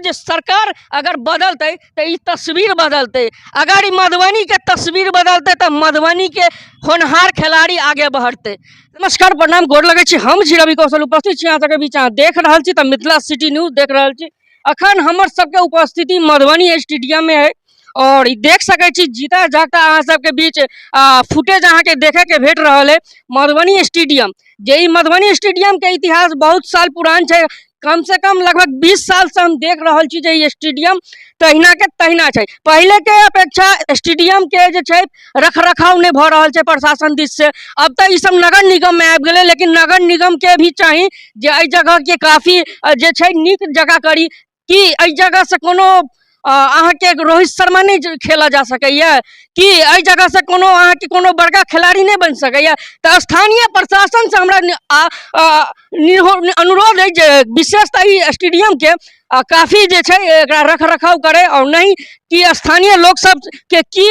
जे सरकार अगर बदलतै तऽ ई तस्वीर बदलतै। अगर ई मधुबनीके तस्वीर बदलतै तऽ मधुबनीके होनहार खिलाड़ी आगे बढ़तै। नमस्कार, प्रणाम, गोर लगै छी। हम छी रवि कौशल, उपस्थित छी अहाँ सबके बीच। अहाँ देख रहल छी तऽ मिथिला सिटी न्यूज देख रहल छी। अखन हमर सबके उपस्थिति मधुबनी स्टेडियम में है और ई देख सकै छी जीता जागता अहाँ सबके बीच फुटेज अहाँके देखे के भेट रहल है। मधुबनी स्टेडियम जे ई मधुबनी स्टेडियम के इतिहास बहुत साल पुरान छै, कम से कम लगभग 20 साल से हम देख रहल छी जे ई स्टेडियम तहिना के तहिना छै। पहिले के अपेक्षा स्टेडियम के जे छै रख रखाव नहि भऽ रहल छै प्रशासन दिस से। अब तऽ ई सब नगर निगम में आबि गेलै, लेकिन नगर निगम के भी चाही जे एहि जगह के काफी जे छै नीक जगह करी कि एहि जगह से कोनो अहाँके रोहित शर्मा नहि खेलऽ जा सकैए, कि एहि जगह से कोनो अहाँके कोनो बड़का खिलाड़ी नहि बनि सकैए। तऽ स्थानीय प्रशासन से हमरा अनुरोध अछि जे विशेषतः ई स्टेडियमके काफी जे छै एकरा रख रखाव करै, आओर नहि कि स्थानीय लोक सबके की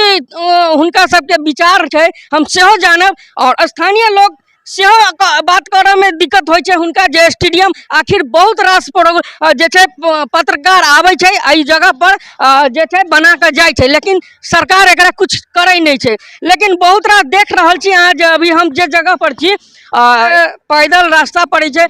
हुनका सबके विचार छै हम सेहो जानब। आओर स्थानीय लोक सेहो बात करऽमे दिक्कत होइ छै हुनका जे स्टेडियम आखिर बहुत रास जे छै पत्रकार आबै छै एहि जगहपर जे छै बना कऽ जाइ छै, लेकिन सरकार एकरा किछु करै नहि छै। लेकिन बहुत रास देख रहल छी अहाँ जे अभी हम जे जगहपर छी पैदल रास्ता पड़ै छै,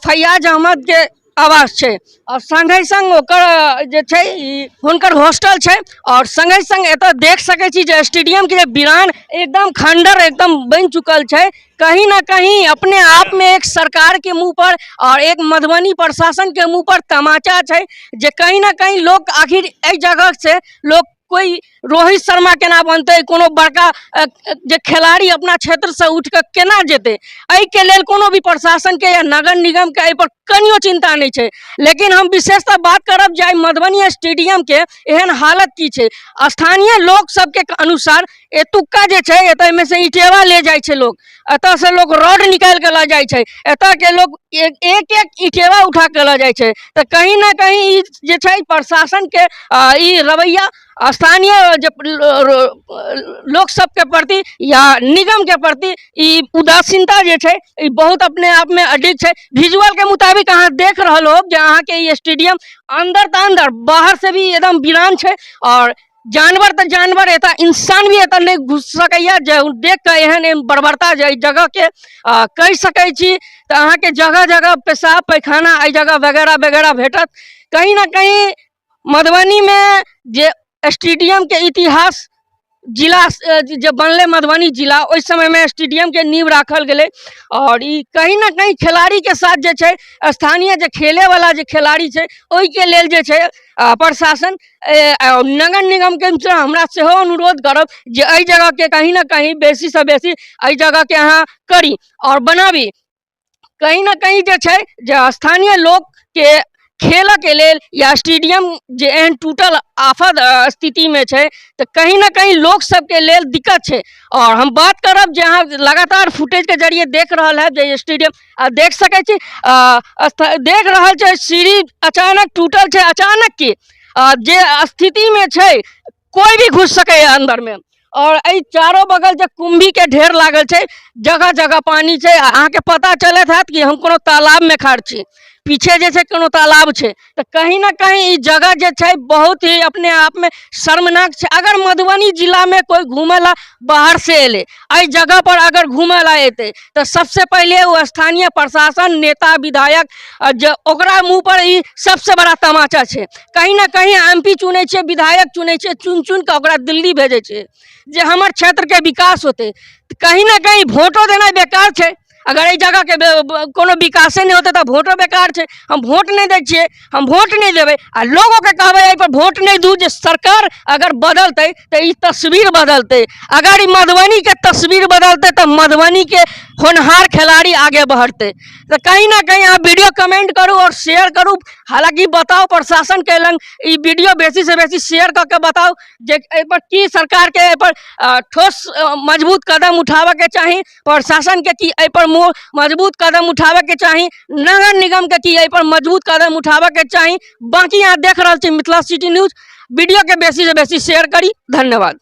फैयाज अहमदके आवास छै आओर सङ्गे सङ्ग ओकर जे छै ई हुनकर हॉस्टल छै। आओर सङ्गे सङ्ग एतऽ देख सकै छी जे स्टेडियमके जे वीरान एकदम खंडर एकदम बनि चुकल छै। कहीं ना कहीं अपने आप में एक सरकार के मुंह पर और एक मधुबनी प्रशासन के मुंह पर तमाचा छै जे कहीं ना कहीं लोग आखिर एहि जगह से लोग कोई रोहित शर्मा केना बनतै, कोनो बड़का जे खिलाड़ी अपना क्षेत्रसँ उठि कऽ केना जेतै, एहिके लेल कोनो भी प्रशासनके या नगर निगमके एहिपर कनियो चिन्ता नहि छै। लेकिन हम विशेषतः बात करब जे आइ मधुबनी स्टेडियमके एहन हालत की छै। स्थानीय लोक सबके अनुसार एतुक्का जे छै एतऽमे से ईटेवा ले जाइ छै लोक, एतऽसँ लोक रॉड निकालि कऽ लऽ जाइ छै, एतऽके लोक एक एक ईटेवा उठा कऽ लऽ जाइ छै। तऽ कहीं ने कहीं ई जे छै प्रशासनके ई रवैया स्थानीय जे लोक सबके प्रति या निगमके प्रति ई उदासीनता जे छै ई बहुत अपने आपमे अडिग छै। विजुअलके मुताबिक अहाँ देख रहल होब जे अहाँके ई स्टेडियम अन्दर तऽ अन्दर बाहर से भी एकदम वीरान छै और जानवर तऽ जानवर एतऽ इंसान भी एतऽ नहि घुसि सकैए जे देख कऽ एहन एहन बर्बरता जे एहि जगहके कहि सकै छी। तऽ अहाँके जगह जगह पेशाब पैखाना एहि जगह वगैरह वगैरह भेटत। कहीं ने कहीं मधुबनीमे जे स्टेडियमके इतिहास जिला जे बनलै मधुबनी जिला ओहि समयमे स्टेडियमके नींव राखल गेलै और ई कहीं ने कहीं खिलाड़ीके साथ जे छै स्थानीय जे खेलैवला जे खिलाड़ी छै ओहिके लेल जे छै प्रशासन नगर निगमके हमरा सेहो अनुरोध करब जे एहि जगहके कहीं ने कहीं बेसीसँ बेसी एहि जगहके अहाँ करी आओर बनाबी। कहीं ने कहीं जे छै जे स्थानीय लोकके खेलऽके लेल या स्टेडियम जे एहन टूटल आफत स्थितिमे छै तऽ कहीं ने कहीं लोक सबके लेल दिक्कत छै। आओर हम बात करब जे अहाँ लगातार फुटेजके जरिए देख रहल हैब जे स्टेडियम आ देख सकै छी, देख रहल छै सीढ़ी अचानक टूटल छै, अचानक की जे स्थितिमे छै कोइ भी घुसि सकैए अन्दरमे। और एहि चारो बगल जे कुम्भी के ढेर लागल छै, जगह जगह पानी छै। अहाँके पता चलैत हैत कि हम कोनो तालाबमे खाड़ छी, पीछे जे छै कोनो तालाब छै। तऽ कहीं ने कहीं ई जगह जे छै बहुत ही अपने आपमे शर्मनाक छै। अगर मधुबनी जिलामे कोइ घूमय ला बाहर से एलै, एहि जगह पर अगर घूमय ला एतै तऽ सबसे पहिले ओ स्थानीय प्रशासन, नेता, विधायक जे ओकरा मुँह पर ई सबसे बड़ा तमाचा छै। कहीं ने कहीं एम पी चुनै छै, विधायक चुनै छै, चुनि चुनि कऽ ओकरा दिल्ली भेजै छै जे हमर क्षेत्रके विकास होतै। कहीं ने कहीं वोटो देनाइ बेकार छै। अगर एहि जगहके कोनो विकासे नहि होतै तऽ वोटो बेकार छै। हम वोट नहि दै छियै, हम वोट नहि देबै आ लोगोके कहबै एहिपर वोट नहि दू जे सरकार अगर बदलतै तऽ ई तस्वीर बदलतै। अगर ई मधुबनीके तस्वीर बदलतै तऽ मधुबनीके होनहार खिलाड़ी आगे बढ़तै। तऽ कहीं ने कहीं अहाँ वीडियो कमेंट करू आओर शेयर करू। हालाँकि बताउ प्रशासनके लग ई वीडियो बेसीसँ बेसी शेयर कऽ के बताउ जे एहिपर की सरकारके एहिपर ठोस मजबूत कदम उठाबऽके चाही, प्रशासनके की एहिपर मजबूत कदम उठाबऽके चाही, नगर निगमके की एहिपर मजबूत कदम उठाबऽके चाही। बाँकी अहाँ देख रहल छी मिथिला सिटी न्यूज। वीडियोके बेसीसँ बेसी शेयर करी। धन्यवाद।